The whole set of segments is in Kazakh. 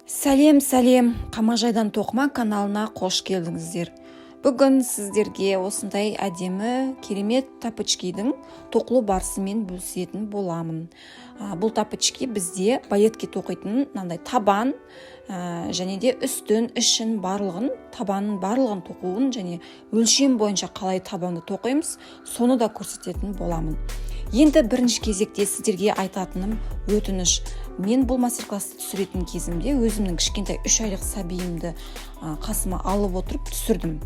Сәлем, сәлем! Қамажайдан тоқыма каналына қош келдіңіздер! Бүгін сіздерге осындай әдемі, керемет тапочкидің тоқылу барысымен бөлісетін боламын. Бұл тапочки бізде балетке тоқитын мынандай табан және де үстін, ішін, барлығын, табанын барлығын тоқуын және өлшем бойынша қалай табанды тоқимыз, соны да көрсететін боламын. Енді бірінші кезекте сіздерге айтатыным өтініш: мен бұл мастер классты түсіретін кезімде өзімнің кішкентай 3 айлық сәбиімді қасыма алып отырып түсірдім.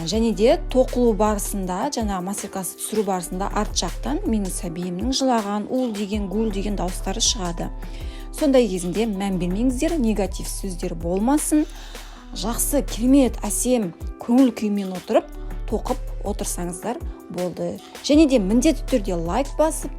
Және де тоқылу барысында, жаңағы мастер классты түсіру барысында арт жақтан менің сәбиімнің жылаған, ул деген, гул деген дауыстары шығады. Сондай кезінде мән бермеңіздер, негатив сөздер болмасын. Жақсы, керемет, әсем көңіл күймен отырып тоқып отырсаңыздар болды. Және де міндетті түрде лайк басып,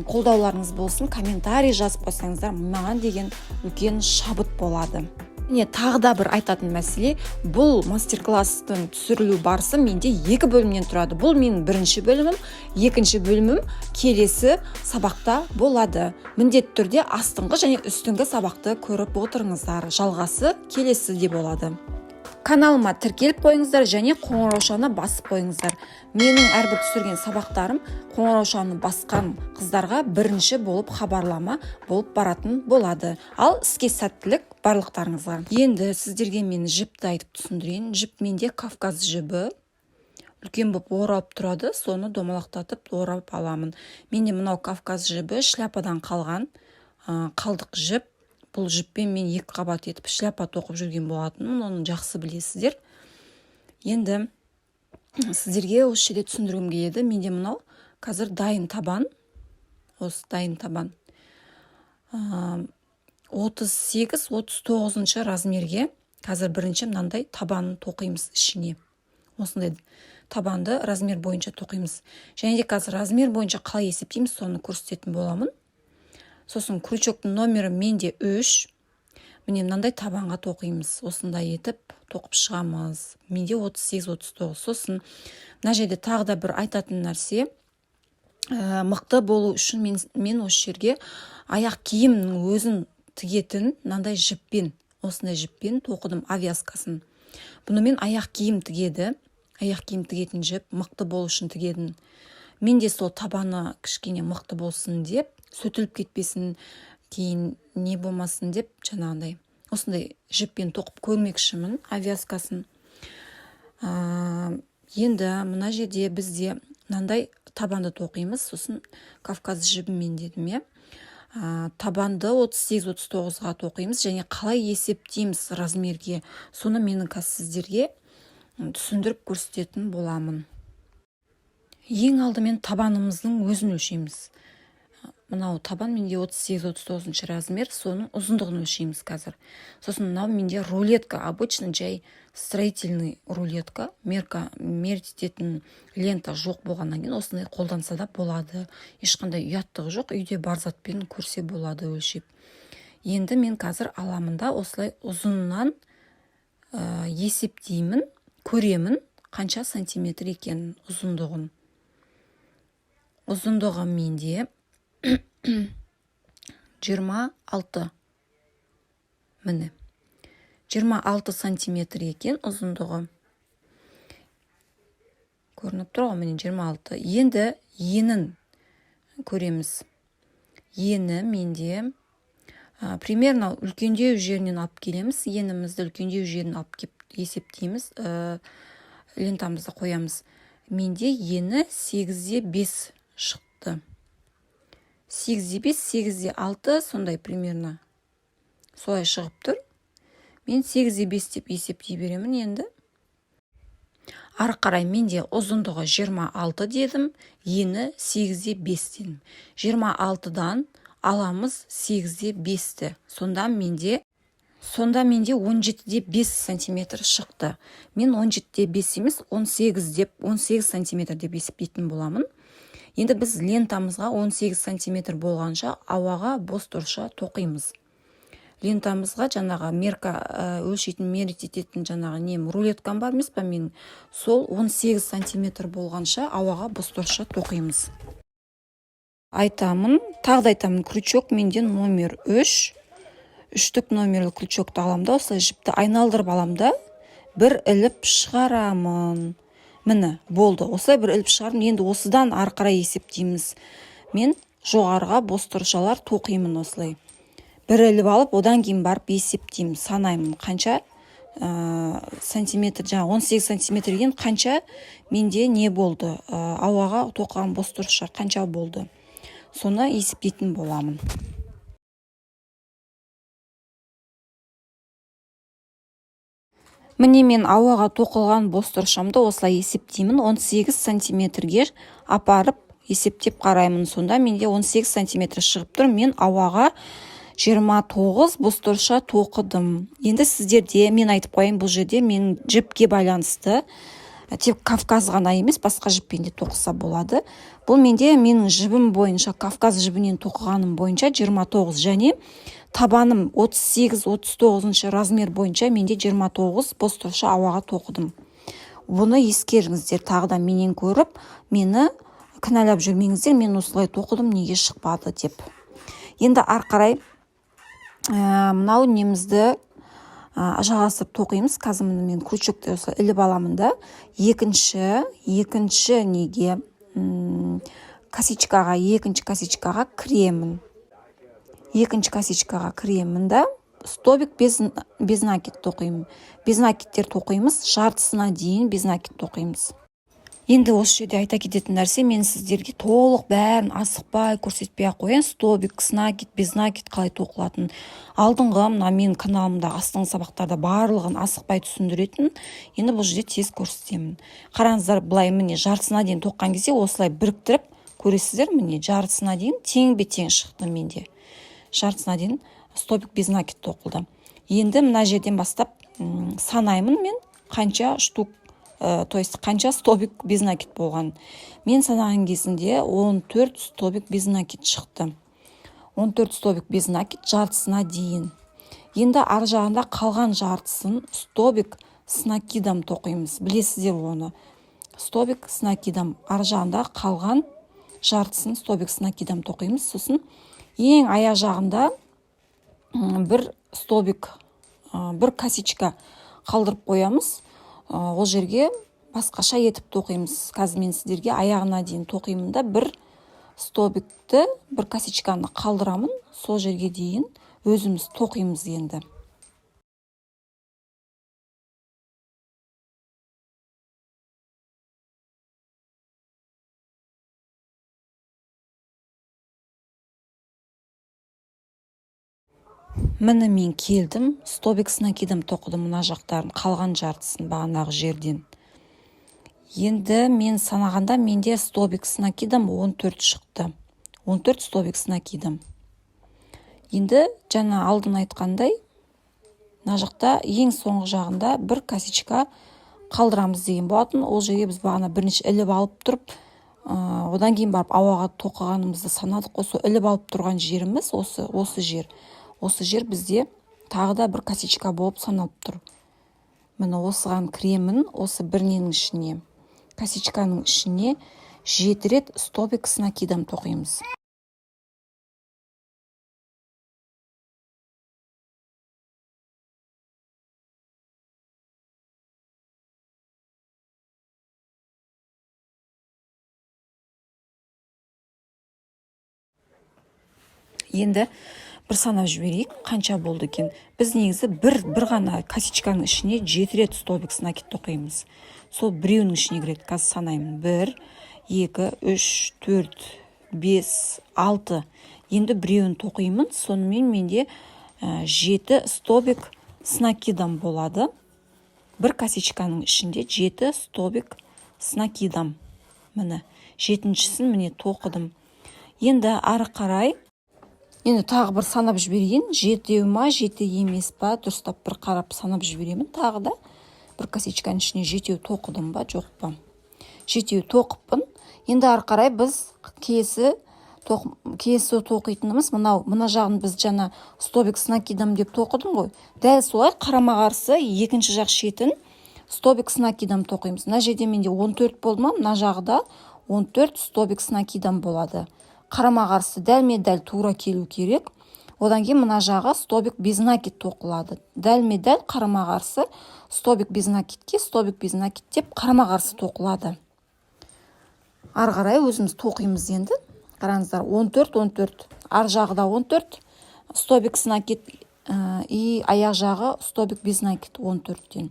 қолдауларыңыз болсын, комментарий жазып қойсаңыздар, маған деген үлкен шабыт болады. Және тағы да бір айтатын мәселе: бұл мастер класстың түсірілу барысы менде екі бөлімнен тұрады. Бұл менің бірінші бөлімім, екінші бөлімім келесі сабақта болады. Міндетті түрде астыңғы және үстіңгі сабақты көріп отырыңыздар, жалғасы келесіде болады. Каналыма тіркеліп қойыңыздар және қоңыраушаны басып қойыңыздар. Менің әрбір түсірген сабақтарым қоңыраушаны басқан қыздарға бірінші болып хабарлама болып баратын болады. Ал іске сәттілік барлықтарыңызға! Енді сіздерге мен жіпті айтып түсіндірейін. Жіп менде кавказ жібі, үлкен болып оралып тұрады, соны домалақтатып орап аламын. Менде мынау кавказ жібі шляпадан қалған қалдық жіп. Бұл жіппен мен екі қабат етіп шляпа тоқып жүрген болатынмын, оны жақсы білесіздер. Енді сіздерге осы жерде түсіндіргім келеді. Менде мынау қазір дайын табан, осы дайын табан 38-39 размерге. Қазір бірінші мынандай табанын тоқимыз, ішіне осындай табанды размер бойынша тоқимыз. Және де қазір размер бойынша қалай есептейміз, соны көрсететін боламын. Сосын крючоктың номері менде 3. Міне, мынандай табанға тоқимыз, осындай етіп тоқып шығамыз. Менде 38-39. Сосын мына жерде тағы да бір айтатын нәрсе: мықты болу үшін мен осы жерге аяқ киімнің өзін тігетін мынандай жіппен, осындай жіппен тоқыдым обвязкасын. Бұнымен аяқ киім тігеді, аяқ киім тігетін жіп, мықты болу үшін тігетін. Мен де сол табаны кішкене мықты болсын деп, сөтіліп кетпесін, кейін не болмасын деп, жаңағындай осындай жіппен тоқып көрмекшімін обвязкасын. Енді мына жерде бізде мынандай табанды тоқимыз. Сосын кавказ жібімен дедім, иә, табанды 38-39-ға тоқимыз. Және қалай есептейміз размерге, соны менің қазір сіздерге түсіндіріп көрсететін боламын. Ең алдымен табанымыздың өзін өлшейміз. Мынау табан менде 38-39 размер, соның ұзындығын өлшейміз қазір. Сосын мынау менде рулетка, обычный жай строительный рулетка. Мерка мерить ететін лента жоқ болғаннан кейін осындай қолданса да болады, ешқандай ұяттығы жоқ, үйде бар затпен көрсе болады өлшеп. Енді мен қазір аламын да, осылай ұзыннан есептеймін, көремін қанша сантиметр екенін ұзындығын. Ұзындығы менде 26, міне, 26 сантиметр екен ұзындығы. Көрініп тұр ғой, міне, 26. Енді енін көреміз. Ені менде примерно үлкендеу жерінен алып келеміз, енімізді үлкендеу жерін алып кеп есептейміз, лентамызды қоямыз. Менде ені 8,5 шықты, 8,5, 8,6, сондай примерно солай шығып тұр. Мен 8,5 деп есептей беремін. Енді ары қарай менде ұзындығы 26 дедім, ені 8,5 дедім. 26-дан аламыз 8,5-ті, сонда менде 17,5 сантиметр шықты. Мен 17,5 емес, 18 деп, 18 сантиметр деп есептейтін боламын. Енді біз лентамызға 18 сантиметр болғанша ауаға бос тұрша тоқимыз. Лентамызға жаңағы мерка өлшейтін, мерить ететін жаңағы нем, рулеткам бар емес па менің, сол 18 сантиметр болғанша ауаға бос тұрша тоқимыз. Айтамын, тағы да айтамын, крючок менде номер 3. Үштік номерлі крючокты аламын да, осылай жіпті айналдырып аламын да, бір іліп шығарамын. Міне, болды. Осылай бір іліп шығардым. Енді осыдан ары қарай есептейміз. Мен жоғарыға бос тұршалар тоқимын осылай. Бір іліп алып, одан кейін барып есептеймін, санаймын қанша сантиметр, жаңа 18 сантиметрден қанша менде не болды, ауаға тоқыған бос тұрша қанша болды, соны есептейтін боламын. Міне, мен ауаға тоқылған бос тұршамды осылай есептеймін. 18 сантиметрге апарып есептеп қараймын. Сонда менде 18 сантиметр шығып тұр. Мен ауаға 29 бос тұрша тоқыдым. Енді сіздерде мен айтып қояйын, бұл жерде менің жіпке байланысты, тек Кавказ ғана емес, басқа жіппен де тоқыса болады. Бұл менде менің жібім бойынша, Кавказ жібінен тоқығаным бойынша 29 және табаным 38-39 размер бойынша менде 29 бос тұрша ауаға тоқыдым. Бұны ескеріңіздер, тағы да менен көріп, мені кінәлап жүрмеңіздер, мен осылай тоқыдым, неге шықпады деп. Енді ары қарай мынау немізді жалғастырып тоқимыз. Қазір міне мен крючокты осылай іліп аламын да, екінші неге, косичкаға, екінші косичкаға кіремін. Екінші косичкаға кіремін да, столбик без накид тоқимын. Без накидтер тоқимыз, жартысына дейін без накид тоқимыз. Енді осы жерде айта кететін нәрсе, мен сіздерге толық бәрін асықпай көрсетпей ақ қояйын. Столбик с накид, без накид қалай тоқылатынын алдыңғы мына менің каналымда астыңғы сабақтарда барлығын асықпай түсіндіретін. Енді бұл жерде тез көрсетемін. Қараңыздар, былай міне жартысына дейін тоққан кезде осылай біріктіріп көресіздер. Міне, жартысына дейін теңбе тең шықты менде. Жартысына дейін столбик без накид тоқылды. Енді мына жерден бастап санаймын мен қанша штук, то есть қанша столбик без накид болған. Мен санаған кезінде 14 столбик без накид шықты. 14 столбик без накид жартысына дейін. Енді ар жағында қалған жартысын столбик с накидом тоқимыз. Білесіздер оны. Столбик с накидом, ар жағында қалған жартысын столбик с накидом тоқимыз. Сосын ең аяқ жағында бір столбик, бір косичка қалдырып қоямыз. Ол жерге басқаша етіп тоқимыз. Қазір мен сіздерге аяғына дейін тоқимын да, бір столбикті, бір косичканы қалдырамын, сол жерге дейін өзіміз тоқимыз енді. Міне, мен келдім, столбик с накидом тоқыдым мына жақтарын, қалған жартысын бағанағы жерден. Енді мен санағанда менде столбик с накидом 14 шықты. 14 столбик с накидом. Енді жаңа алдын айтқандай, мына жақта ең соңғы жағында бір косичка қалдырамыз деген болатын. Ол жерге біз бағана бірінші іліп алып тұрып, одан кейін барып ауаға тоқығанымызды санадық қой. Сол іліп алып тұрған жеріміз осы жер. Осы жер бізде тағы да бір косичка болып саналып тұр. Міне, осыған кіремін, осы бір ненің ішіне, косичканың ішіне 7 рет столбик с накидом тоқимыз. Енді бір санап жіберейік, қанша болды екен. Біз негізі бір ғана косичканың ішіне 7 рет столбик с накид тоқимыз. Сол біреуінің ішіне кіреді. Қазір санаймын. 1, 2, 3, 4, 5, 6. Енді біреуін тоқимын. Сонымен менде 7 столбик с накидом болады. Бір косичканың ішінде 7 столбик с накидом. Міне, жетіншісін міне тоқыдым. Енді ары қарай енді тағы бір санап жіберейін. Жетеу ма, жеті емес па, дұрыстап бір қарап санап жіберемін. Тағы да бір косичканың ішіне жетеу тоқыдым ба, жоқ па? Жетеу тоқыппын. Енді ары қарай біз келесі тоқитынымыз мынау. Мына жағын біз жаңа столбик с накидом деп тоқыдым ғой. Дәл солай қарама-қарсы екінші жақ шетін столбик с накидом тоқимыз. Мына жерде менде 14 болды ма, мына жағы да 14 столбик с накидом болады. Қарама-қарсы дәлме-дәл тура келу керек. Одан кейін мына жағы столбик без накид тоқылады. Дәлме-дәл қарама-қарсы столбик без накидке столбик без накид деп қарама-қарсы тоқылады. Ары қарай өзіміз тоқимыз енді. Қараңыздар, 14, 14. Ар жағы да 14 столбик с накид, и аяқ жағы столбик без накид 14-тен.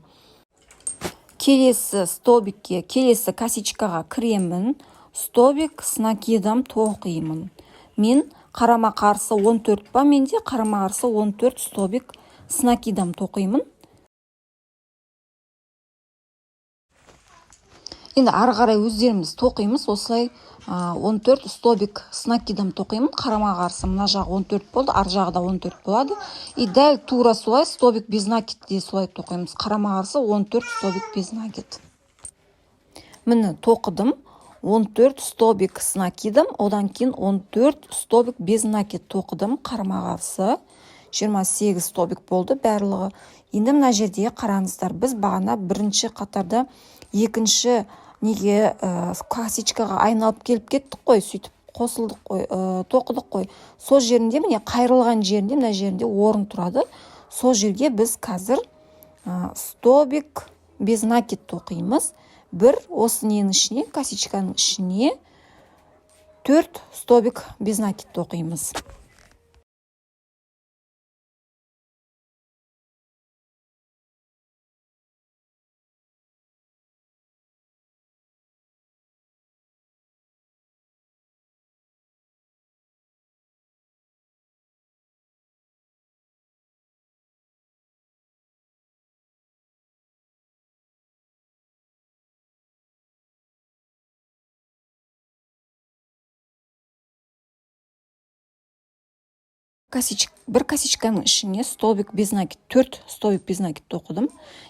Келесі столбикке, келесі косичкаға кіремін, столбик с накидом тоқимын. Мен қарама-қарсы 14 па, менде қарама-қарсы 14 столбик с накидом тоқимын. Енді ары қарай өздеріміз тоқимыз. Осылай, 14 столбик с накидом тоқимын. Қарама-қарсы мына жағы 14 болды, ар жағы да 14 болады. И дәл тура солай столбик без накид те солай тоқимыз. Қарама-қарсы 14 столбик без накид. Міне, тоқыдым. 14 столбик с накидом, одан кейін 14 столбик без накид тоқыдым. Қарама-қарсы 28 столбик болды барлығы. Енді мына жерде қараңыздар, біз бағана бірінші қатарда екінші неге, косичкаға айналып келіп кеттік қой, сөйтіп қосылдық қой, тоқыдық қой. Сол жерінде, міне, қайырылған жерінде, мына жерінде орын тұрады. Сол жерге біз қазір, столбик без накид тоқимыз. Бір осы ненің ішіне, косичканың ішіне 4 столбик без накид тоқимыз. Бір косичканың ішіне столбик без накид, 4 столбик без накид тоқыдым.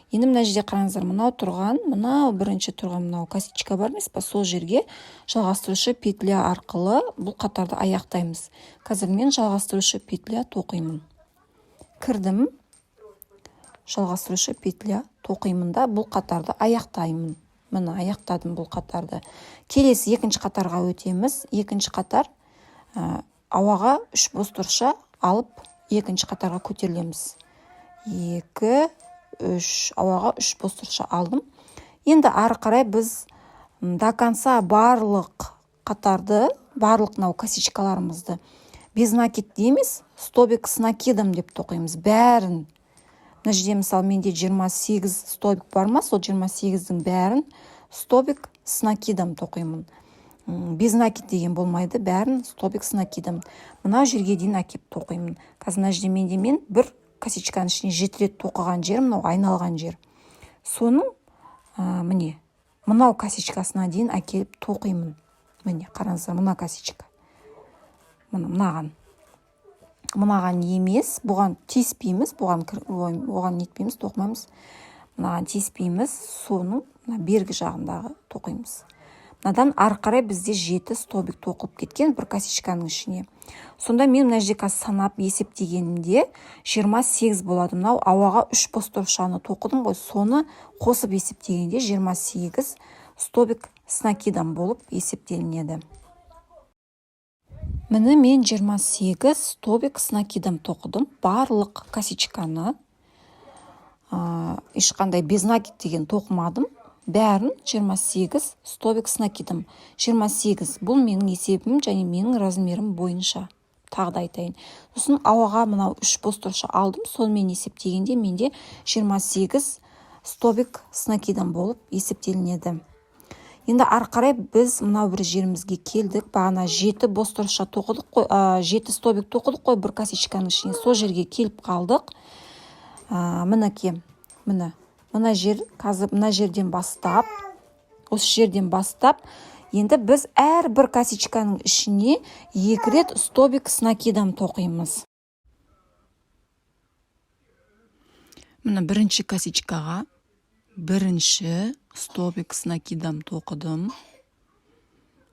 Енді мына жерде қараңыздар, мынау тұрған, мынау бірінші тұрған мынау косичка бар емес па, сол жерге жалғастырушы петля арқылы бұл қатарды аяқтаймыз. Қазір мен жалғастырушы петля тоқимын. Кірдім, жалғастырушы петля тоқимын да бұл қатарды аяқтаймын. Міне, аяқтадым бұл қатарды. Келесі екінші қатарға өтеміз. Екінші қатар, ауаға 3 бос тұрша алып екінші қатарға көтерілеміз. 2, 3, ауаға 3 бос тұрша алдым. Енді ары қарай біз, до конца барлық қатарды, барлық мынау косичкаларымызды без накид емес, столбик с накидом деп тоқимыз бәрін. Мына жерде, мысалы, менде 28 столбик бар ма, сол 28-дің бәрін столбик с накидом тоқимын. Без накид деген болмайды, бәрін столбик с накидом. Мына жерге дейін әкеп тоқимын. Қазір мына жерде менде мен бір косичканың ішіне 7 рет тоқыған жер, мынау айналған жер. Соның, міне, мынау косичкасына дейін әкеліп тоқимын. Міне, қараңыздар, мына косичка. Мына, мынаған. Мынаған емес, бұған тиіспейміз, бұған кір-, ой, оған нетпейміз, тоқымаймыз. Мынаған тиіспейміз, соның мына бергі жағындағы тоқимыз. Мынадан ары қарай бізде 7 столбик тоқылып кеткен бір косичканың ішіне. Сонда мен мына жерде қазір санап есептегенімде 28 болады. Мынау ауаға 3 бос тұршаны тоқыдым ғой, соны қосып есептегенде 28 столбик с накидом болып есептелінеді. Міне, мен 28 столбик с накидом тоқыдым. Барлық косичканы, ешқандай без накид деген тоқымадым. Бәрін 28 столбик с накидом. 28 бұл менің есебім және менің размерім бойынша. Тағы да айтайын. Сосын ауаға мынау 3 бос тұрша алдым. Сонымен есептегенде менде 28 столбик с накидом болып есептелінеді. Енді ары қарай біз мынау бір жерімізге келдік. Бағана 7 бос тұрша тоқыдық қой, 7 столбик тоқыдық қой бір косичканың ішіне. Сол жерге келіп қалдық. Мінекей, міне, мына жер, қазір мына жерден бастап, осы жерден бастап, енді біз әрбір косичканың ішіне 2 рет столбик с накидом тоқимыз. Міне, бірінші косичкаға бірінші столбик с накидом тоқыдым.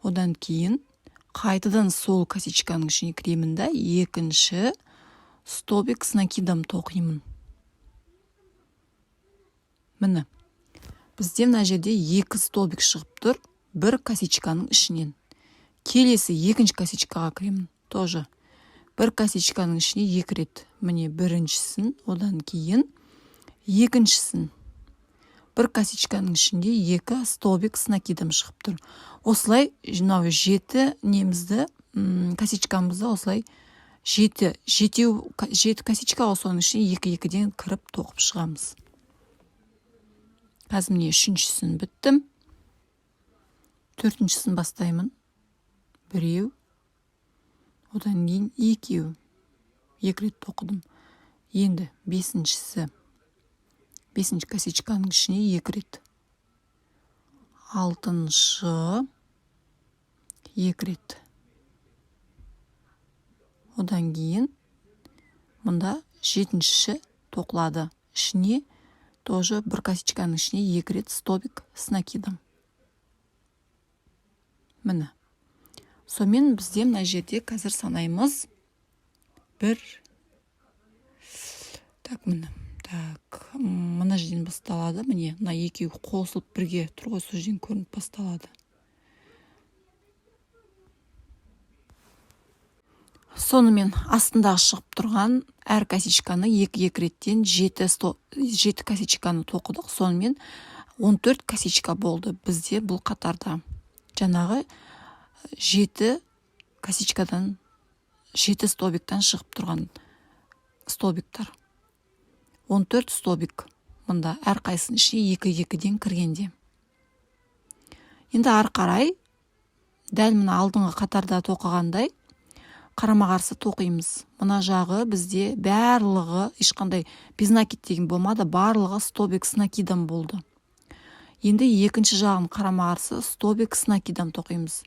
Одан кейін қайтадан сол косичканың ішіне кіремін да екінші столбик с накидом тоқимын. Міне, бізде мына жерде 2 столбик шығып тұр бір косичканың ішінен. Келесі екінші косичкаға кіремін. Тоже Бір косичканың ішіне екі рет. Міне, біріншісін, одан кейін екіншісін. Бір косичканың ішінде екі столбик с накидом шығып тұр. Осылай мынау жеті немізді, косичкамызды осылай жеті, жетеу, жеті косичка ғой, соның ішіне екі екіден кіріп тоқып шығамыз. Қазір, міне, үшіншісін біттім, төртіншісін бастаймын. Біреу, одан кейін екеу, екі рет тоқыдым. Енді бесіншісі, бесінші косичканың ішіне екі рет, алтыншы екі рет. Одан кейін мында жетіншісі тоқылады. Ішіне тоже бір косичканың ішіне екі рет столбик с накидом. Міне, сонымен бізде мына жерде қазір санаймыз. Бір, так, міне, так, мына жерден басталады. Міне, мына екеуі қосылып бірге тұр ғой, сол жерден көрініп басталады. Сонымен астындағы шығып тұрған әр косичканы екі екі реттен жеті косичканы тоқыдық. Сонымен 14 косичка болды бізде бұл қатарда. Жаңағы жеті косичкадан, жеті столбиктан шығып тұрған столбиктар, 14 столбик мында әрқайсысының ішіне екі екіден кіргенде. Енді ары қарай дәл мына алдыңғы қатарда тоқығандай қарама қарсы тоқимыз. Мына жағы бізде барлығы ешқандай без накид деген болмады, барлығы столбик с накидом болды. Енді екінші жағын қарама қарсы столбик с накидом тоқимыз.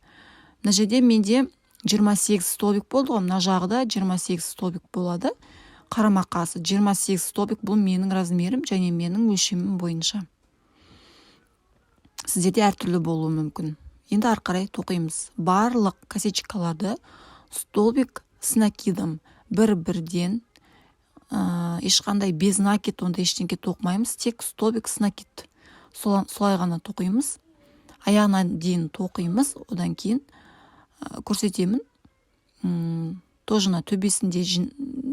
Мына жерде менде 28 столбик болды ғой, мына жағы да 28 столбик болады. Қарама қарсы 28 столбик. Бұл менің размерім және менің өлшемім бойынша, сіздерде әртүрлі болуы мүмкін. Енді ары қарай тоқимыз барлық косичкаларды столбик с накидом, бір бірден, ешқандай без накид ондай ештеңке тоқымаймыз, тек столбик с накид, солай ғана тоқимыз. Аяғына дейін тоқимыз. Одан кейін көрсетемін. Тоже мына төбесінде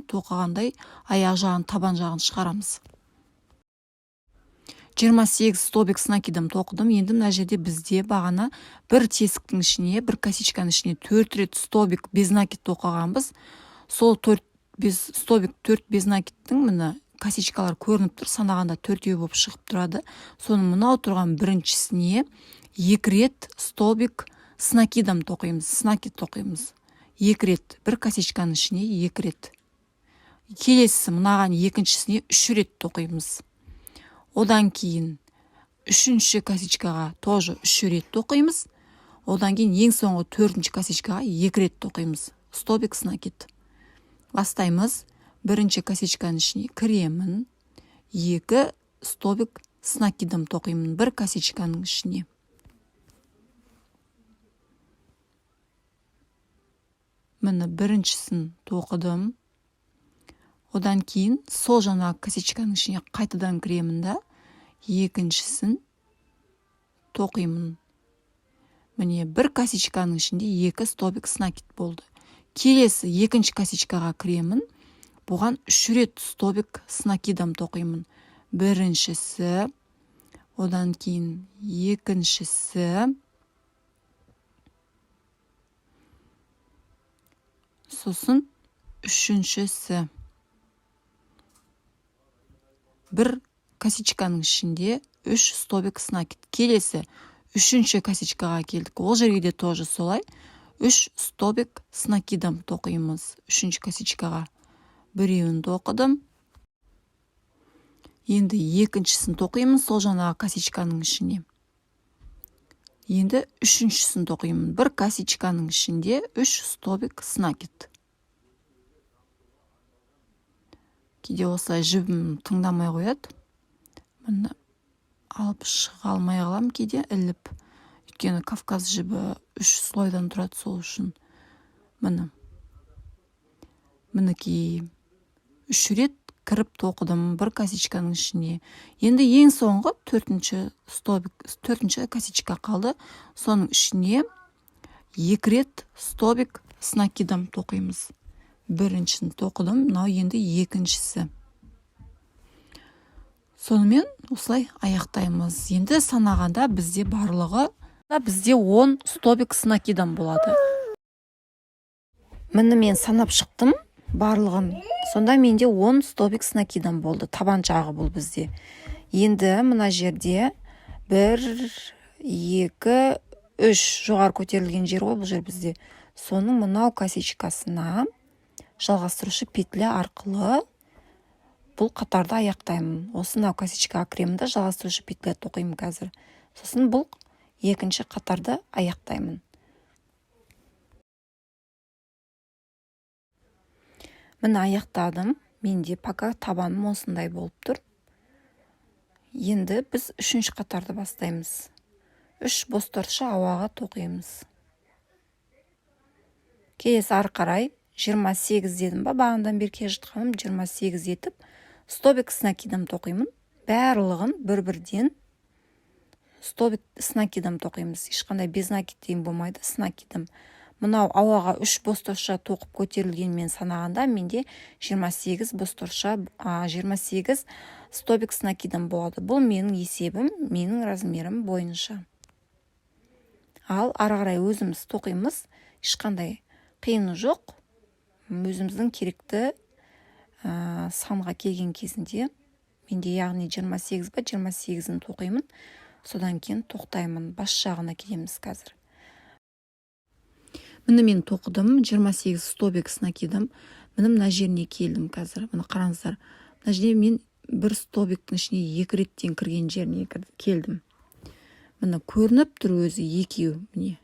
тоқығандай аяқ жағын, табан жағын шығарамыз. 28 столбик с накидом тоқыдым. Енді мына жерде бізде бағана бір тесіктің ішіне, бір косичканың ішіне төрт рет столбик без накид тоқығанбыз. Сол төрт без столбик, төрт без накидтің, міне, косичкалар көрініп тұр, санағанда төртеу болып шығып тұрады. Соның мынау тұрған біріншісіне екі рет столбик с накидом тоқимыз, с накид тоқимыз екі рет, бір косичканың ішіне екі рет. Келесісі мынаған екіншісіне үш рет тоқимыз. Одан кейін үшінші косичкаға тоже үш рет тоқимыз. Одан кейін ең соңғы төртінші косичкаға екі рет тоқимыз столбик с накид. Бастаймыз. Бірінші косичканың ішіне кіремін, екі столбик с накидом тоқимын бір косичканың ішіне. Міне, біріншісін тоқыдым. Одан кейін сол жаңағы косичканың ішіне қайтадан кіремін да, екіншісін тоқимын. Міне, бір косичканың ішінде екі столбик с накид болды. Келесі екінші косичкаға кіремін, бұған үш рет столбик с накидом тоқимын. Біріншісі, одан кейін екіншісі, сосын үшіншісі. Бір косичканың ішінде үш столбик с накид. Келесі үшінші косичкаға келдік, ол жерге де тоже солай үш столбик с накидом тоқимыз. Үшінші косичкаға біреуін тоқыдым, енді екіншісін тоқимын сол жаңағы косичканың ішіне. Енді үшіншісін тоқимын. Бір косичканың ішінде үш столбик с накид. Кейде осылай жібім тыңдамай қояды, міне, алып шыға алмай қаламын кейде іліп, өйткені кавказ жібі үш слойдан тұрады, сол үшін. Міне, мінекей, үш рет кіріп тоқыдым бір косичканың ішіне. Енді ең соңғы төртінші столбик, төртінші косичка қалды, соның ішіне екі рет столбик с накидом тоқимыз. Біріншісін тоқыдым, мынау енді екіншісі. Сонымен осылай аяқтаймыз. Енді санағанда бізде барлығы бізде 10 столбик с накидом болады. Міне, мен санап шықтым барлығын. Сонда менде 10 столбик с накидом болды. Табан жағы бұл бізде. Енді мына жерде 1, 2, 3 жоғары көтерілген жер ғой бұл жер бізде. Соның мынау косичкасына жалғастырушы петля арқылы бұл қатарды аяқтаймын. Осы мынау косичкаға кіремін да, жалғастырушы петля тоқимын қазір. Сосын бұл екінші қатарды аяқтаймын. Міне, аяқтадым. Менде пока табаным осындай болып тұр. Енді біз үшінші қатарды бастаймыз. Үш бос торша ауаға тоқимыз. Келесі ары қарай 28 дедім ба, бағанадан бері келе жатқаным, 28 етіп столбик с накидом тоқимын. Барлығын бір-бірден столбик с накидом тоқимыз. Ешқандай без накид деген болмайды, с накидом. Мынау ауаға үш бос торша тоқып көтерілгенмен санағанда менде 28 бос торша, 28 столбик с накидом болады. Бұл менің есебім, менің размерім бойынша. Ал ары қарай өзіміз тоқимыз, ешқандай қиыны жоқ. Өзіміздің керекті санға келген кезінде, менде яғни 28 ба, 28-ін тоқимын, содан кейін тоқтаймын. Бас жағына келеміз қазір. Міне, мен тоқыдым 28 столбик с накидом. Міне, мына жеріне келдім қазір. Міне, қараңыздар, мына жерде мен бір столбиктің ішіне екі реттен кірген жеріне келдім. Міне, көрініп тұр өзі екеу. Міне,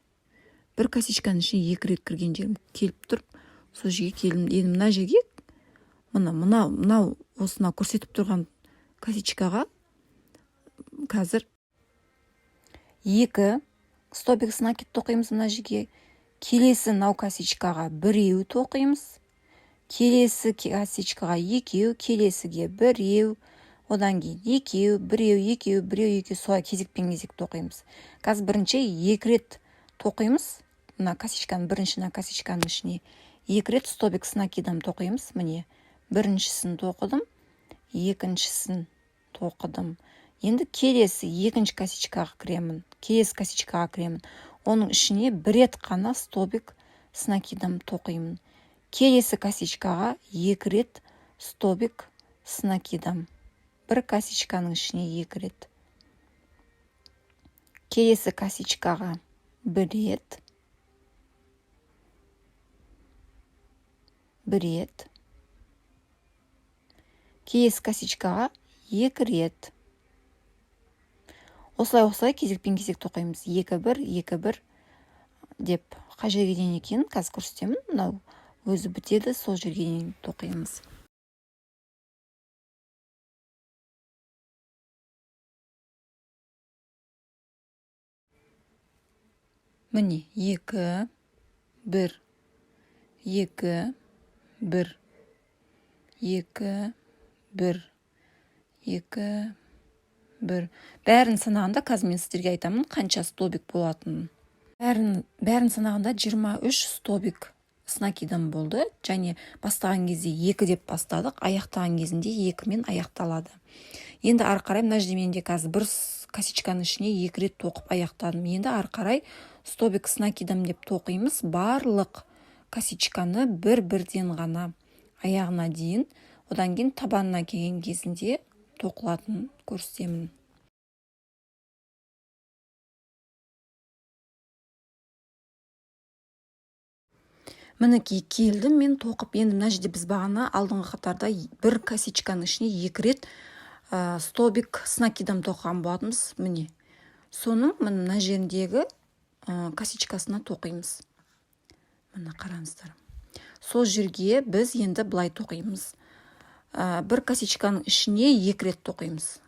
бір косичканың ішіне екі рет кірген жерім келіп тұр, сол жерге келдім. Енді мына жерге, мына мынау мынау осына көрсетіп тұрған косичкаға қазір екі столбик с накид тоқимыз. Мына жерге келесі мынау косичкаға біреу тоқимыз, келесі косичкаға екеу, келесіге біреу, одан кейін екеу, біреу, екеу, біреу, екеу, солай кезекпен кезек тоқимыз. Қазір бірінші екі рет тоқимыз. Мына косичканың, бірінші мына косичканың ішіне екі рет столбик с накидом тоқимыз. Міне, біріншісін тоқыдым, екіншісін тоқыдым. Енді келесі екінші косичкаға кіремін, келесі косичкаға кіремін, оның ішіне бір рет қана столбик с накидом тоқимын. Келесі косичкаға екі рет столбик с накидом, бір косичканың ішіне екі рет. Келесі косичкаға бір рет, бір рет, келесі косичкаға екі рет. Осылай, осылай кезекпен кезек тоқимыз, екі, бір, екі, бір деп. Қай жерге дейін екенін қазір көрсетемін. Мынау өзі бітеді, сол жерге дейін тоқимыз. Міне, екі, бір, екі, бір, екі, бір, екі, бір. Бәрін санағанда қазір мен сіздерге айтамын қанша столбик болатынын. Бәрін санағанда 23 столбик с накидом болды. Және бастаған кезде екі деп бастадық, аяқтаған кезінде екімен аяқталады. Енді ары қарай мына жерде менде қазір бір косичканың ішіне екі рет тоқып аяқтадым. Енді ары қарай столбик с накидом деп тоқимыз барлық косичканы бір бірден ғана аяғына дейін. Одан кейін табанына келген кезінде тоқылатынын көрсетемін. Мінекей, келдім мен тоқып. Енді мына жерде біз бағана алдыңғы қатарда бір косичканың ішіне екі рет столбик с накидом тоқыған болатынбыз. Міне, соның міне мына жеріндегі косичкасына тоқимыз. Міне, қараңыздар, сол жерге біз енді былай тоқимыз. Бір косичканың ішіне екі рет тоқимыз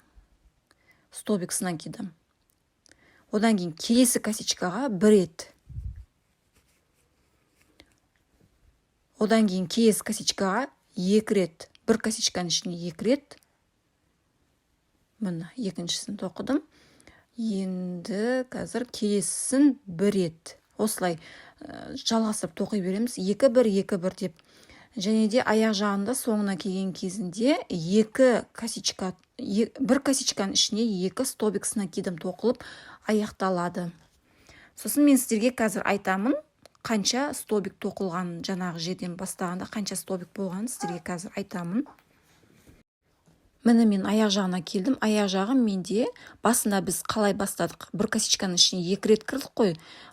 столбик с накидом, одан кейін келесі косичкаға бір рет, одан кейін келесі косичкаға екі рет, бір косичканың ішіне екі рет. Міне, екіншісін тоқыдым. Енді қазір келесісін бір рет. Осылай жалғастырып тоқи береміз, екі, бір, екі, бір деп. Және де аяқ жағында соңына келген кезінде екі косичка, бір косичканың ішіне екі столбик с накидом тоқылып аяқталады. Сосын мен сіздерге қазір айтамын, қанша столбик тоқылғанын, жаңағы жерден бастағанда қанша столбик болғанын сіздерге қазір айтамын. Міне, мен аяқ жағына келдім. Аяқ жағы менде басында біз қалай бастадық? Бір косичканың ішіне екі рет кірдік қой.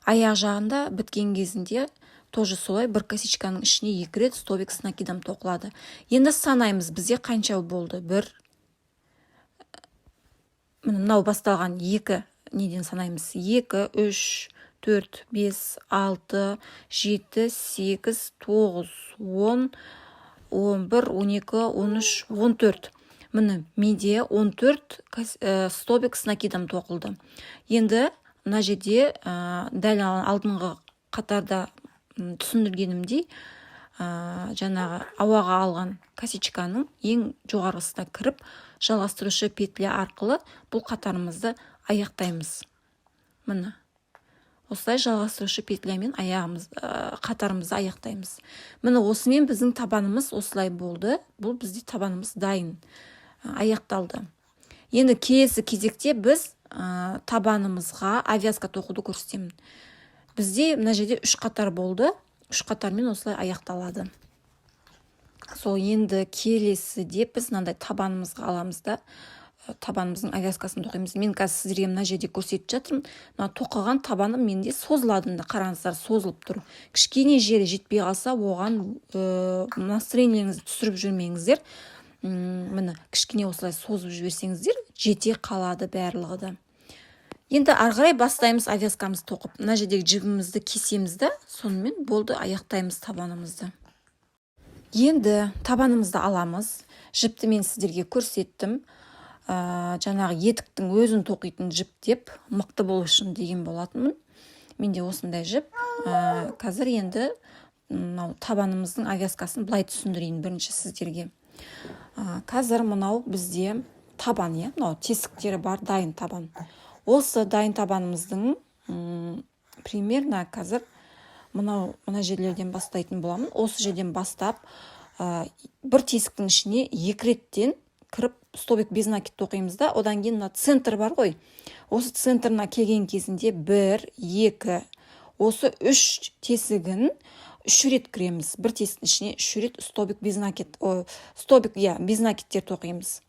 Аяқ жағында біткен кезінде тоже солай бір косичканың ішіне екі рет столбик с накидом тоқылады. Енді санаймыз, бізде қанша болды? Бір, міне, мынау басталған екі неден санаймыз: екі, үш, төрт, бес, алты, жеті, сегіз, тоғыз, 10, 11, 12, 13, 14. Міне, менде 14 столбик с накидом тоқылды. Енді мына жерде дәл алдыңғы қатарда түсіндіргенімдей, жаңағы ауаға алған косичканың ең жоғарғысына кіріп, жалғастырушы петля арқылы бұл қатарымызды аяқтаймыз. Міне, осылай жалғастырушы петлямен аяғымыз, қатарымызды аяқтаймыз. Міне, осымен біздің табанымыз осылай болды. Бұл бізде табанымыз дайын, аяқталды. Енді келесі кезекте біз табанымызға обвязка тоқуды көрсетемін. Бізде мына жерде үш қатар болды, үш қатармен осылай аяқталады. Сол енді келесіде біз мынандай табанымызға аламыз да, табанымыздың обвязкасын тоқимыз. Мен қазір сіздерге мына жерде көрсетіп жатырмын. Мына тоқыған табаным менде созылады. Мына қараңыздар, созылып тұр. Кішкене жері жетпей қалса, оған настроениеңізді түсіріп жүрмеңіздер. Міне, кішкене осылай созып жіберсеңіздер, жете қалады барлығы да. Енді ары қарай бастаймыз обвязкамызды тоқып. Мына жердегі жібімізді кесеміз да, сонымен болды, аяқтаймыз табанымызды. Енді табанымызды аламыз. Жіпті мен сіздерге көрсеттім, жаңағы етіктің өзін тоқитын жіп деп, мықты болу үшін деген болатынмын. Менде осындай жіп. Қазір енді мынау табанымыздың обвязкасын былай түсіндірейін бірінші сіздерге. Қазір мынау бізде табан, иә, мынау тесіктері бар дайын табан. Осы дайын табанымыздың примерно қазір мынау мына жерлерден бастайтын боламын. Осы жерден бастап, бір тесіктің ішіне екі реттен кіріп, столбик без накид тоқимыз да, одан кейін мына центр бар ғой, осы центрына келген кезінде бір, екі, осы үш тесігін үш рет кіреміз. Бір тесіктің ішіне үш рет столбик без накид, столбик, иә, без накидтер тоқимыз.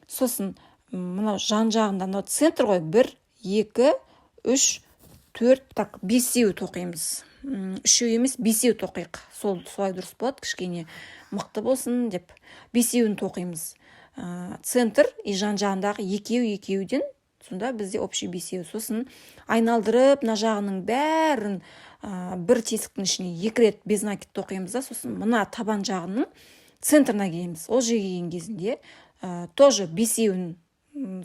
Сосын мынау жан жағында, мынау центр ғой, бір, екі, үш, төрт, так, бесеу тоқимыз. Үшеу емес, бесеу тоқиық, сол солай дұрыс болады, кішкене мықты болсын деп бесеуін тоқимыз. Центр и жан жағындағы екеу екеуден, сонда бізде общий бесеу. Сосын айналдырып, мына жағының бәрін бір тесіктің ішіне екі рет без накид тоқимыз да, сосын мына табан жағының центрына келеміз. Ол жерге келген кезінде тоже бесеуін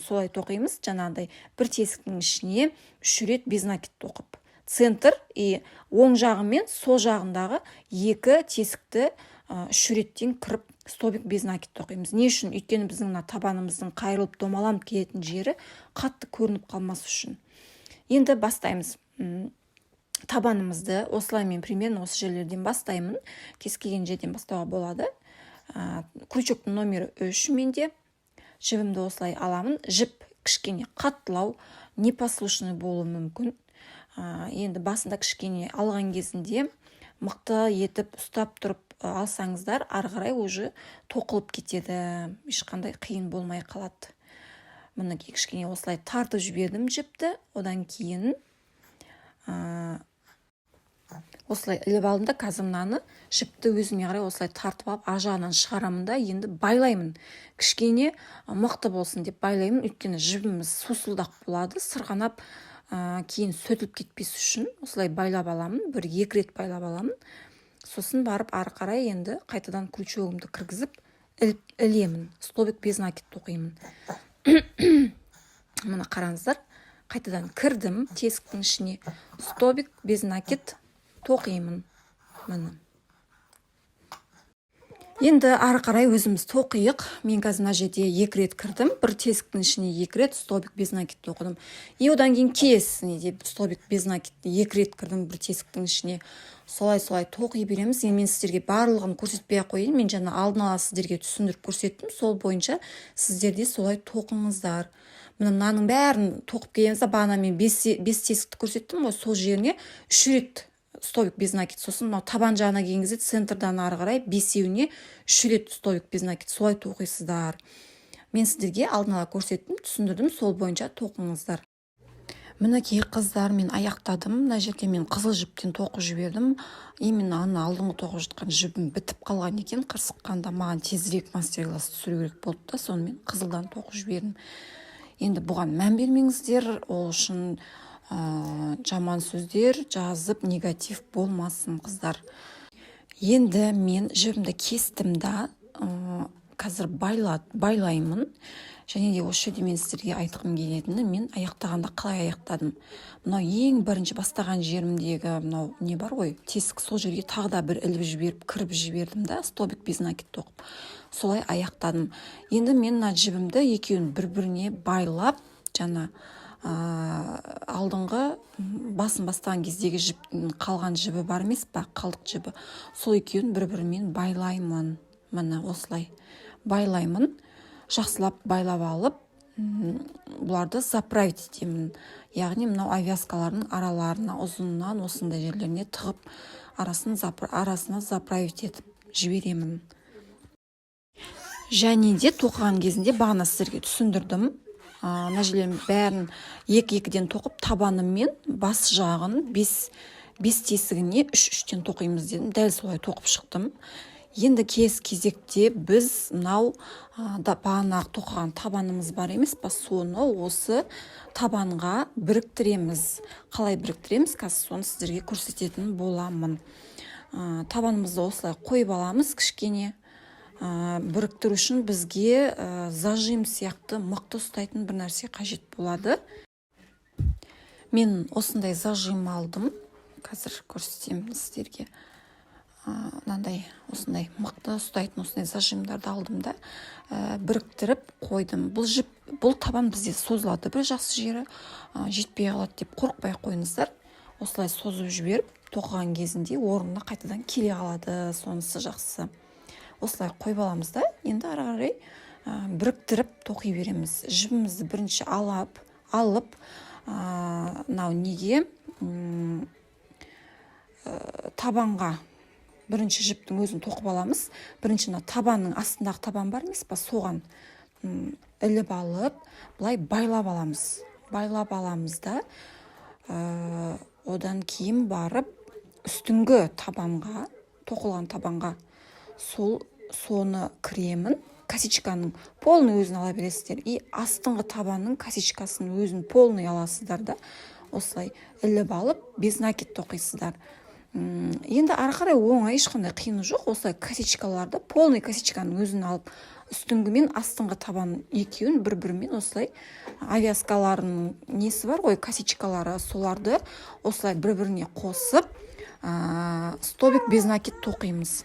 солай тоқимыз, жаңағыдай бір тесіктің ішіне үш рет без накид тоқып, центр и оң жағы мен сол жағындағы екі тесікті үш реттен кіріп, столбик без накид тоқимыз. Не үшін? Өйткені біздің мына табанымыздың қайырылып, домаланып келетін жері қатты көрініп қалмас үшін. Енді бастаймыз табанымызды. Осылай мен примерно осы жерлерден бастаймын, кез келген жерден бастауға болады. Крючоктың номері 3 менде. Жібімді осылай аламын. Жіп кішкене қаттылау, непослушный болуы мүмкін. Енді басында кішкене алған кезінде мықты етіп ұстап тұрып алсаңыздар, ары қарай уже тоқылып кетеді, ешқандай қиын болмай қалады. Мінекей, кішкене осылай тартып жібердім жіпті. Одан кейін осылай іліп алдым да, қазір мынаны, жіпті өзіме қарай осылай тартып алып, ар жағынан шығарамын да, енді байлаймын. Кішкене мықты болсын деп байлаймын, өйткені жібіміз сусылдақ болады, сырғанап, кейін сөтіліп кетпес үшін осылай байлап аламын. Бір екі рет байлап аламын. Сосын барып ары қарай енді қайтадан крючогымды кіргізіп, ілемін, столбик без накид тоқимын. Мына қараңыздар, қайтадан кірдім тесіктің ішіне, столбик без накид тоқимын. Міне, енді ары қарай өзіміз тоқиық. Мен қазір мына жерде екі рет кірдім, бір тесіктің ішіне екі рет столбик без накид тоқыдым. И одан кейін келесісіне де столбик без накид екі рет кірдім бір тесіктің ішіне. Солай тоқи береміз. Енді мен сіздерге барлығын көрсетпей ақ қояйын. Мен жаңа алдын ала сіздерге түсіндіріп көрсеттім, сол бойынша сіздер де солай тоқыңыздар. Міне, мынаның бәрін тоқып келеміз да, бағана мен бес тесікті көрсеттім ғой, сол жеріне үш рет столбик без накид. Сосын мынау табан жағына келген кезде центрдан ары қарай бесеуіне үш рет столбик без накид, солай тоқисыздар. Мен сіздерге алдын ала көрсеттім, түсіндірдім, сол бойынша тоқыңыздар. Мінекей, қыздар, мен аяқтадым. Мына жерде мен қызыл жіптен тоқып жібердім. Именно ана алдыңғы тоқып жатқан жібім бітіп қалған екен қырсыққанда. Маған тезірек мастер класс түсіру керек болды да, сонымен қызылдан тоқып жібердім. Енді бұған мән бермеңіздер, ол үшін жаман сөздер жазып, негатив болмасын, қыздар. Енді мен жібімді кестім да, қазір байлаймын. Және де осы жерде мен сіздерге айтқым келетіні, мен аяқтағанда қалай аяқтадым. Мынау ең бірінші бастаған жерімдегі мынау не бар ғой, тесік, сол жерге тағы да бір іліп жіберіп, кіріп жібердім да, столбик без накид тоқып, солай аяқтадым. Енді мен мына жібімді екеуін бір біріне байлап, жаңа алдыңғы басын бастаған кездегі жіптің қалған жібі бар емес па, қалдық жібі, сол екеуін бір бірімен байлаймын. Міне, осылай байлаймын. Жақсылап байлап алып, бұларды заправить етемін, яғни мынау обвязкалардың араларына, ұзыннан осындай жерлеріне тығып, арасына заправить етіп жіберемін. Және де тоқыған кезінде бағана сіздерге түсіндірдім, мына жерлерін бәрін екі екіден тоқып, табанымен бас жағын бес бес тесігіне үш үштен тоқимыз дедім. Дәл солай тоқып шықтым. Енді кез кезекте біз мынау бағанағы тоқыған табанымыз бар емес па, соны осы табанға біріктіреміз. Қалай біріктіреміз, қазір соны сіздерге көрсететін боламын. Табанымызды осылай қойып аламыз кішкене. Біріктіру үшін бізге зажим сияқты мықты ұстайтын бір нәрсе қажет болады. Мен осындай зажим алдым, қазір көрсетемін сіздерге. Мынандай, осындай мықты ұстайтын осындай зажимдарды алдым да, біріктіріп қойдым. Бұл жіп, бұл табан бізде созылады. Бір жақсы жері, жетпей қалады деп қорықпай ақ қойыңыздар. Осылай созып жіберіп тоқыған кезінде орнына қайтадан келе қалады, сонысы жақсы. Осылай қойып аламыз да, енді ары қарай біріктіріп тоқи береміз. Жібімізді бірінші алып, мынау неге, табанға бірінші жіптің өзін тоқып аламыз. Бірінші мына табанның астындағы табан бар емес па, соған іліп алып, былай байлап аламыз. Байлап аламыз да, одан кейін барып үстіңгі табанға, тоқылған табанға сол соны кіремін. Косичканың полный өзін ала бересіздер и астыңғы табанның косичкасын өзін полный аласыздар да, осылай іліп алып, без накид тоқисыздар. Енді ары қарай оңай, ешқандай қиыны жоқ. Осылай косичкаларды, полный косичканың өзін алып, үстіңгі мен астыңғы табан екеуін бір бірімен осылай, обвязкаларының несі бар ғой, косичкалары, соларды осылай бір біріне қосып, столбик без накид тоқимыз.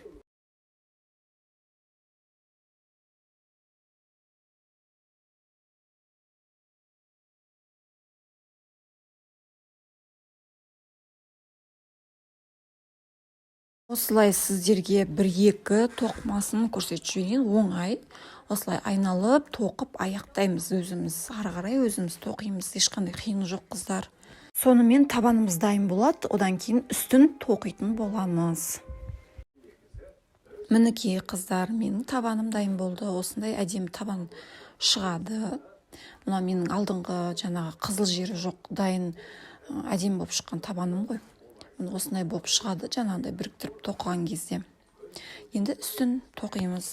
Осылай сіздерге бір екі тоқымасын көрсетіп жіберейін. Оңай, осылай айналып тоқып аяқтаймыз өзіміз, ары қарай өзіміз тоқимыз, ешқандай қиыны жоқ, қыздар. Сонымен табанымыз дайын болады, одан кейін үстін тоқитын боламыз. Мінекей, қыздар, менің табаным дайын болды. Осындай әдемі табан шығады. Мынау менің алдыңғы жаңағы қызыл жері жоқ, дайын, әдемі болып шыққан табаным ғой. Міне, осындай болып шығады жаңағыдай біріктіріп тоқыған кезде. Енді үстін тоқимыз.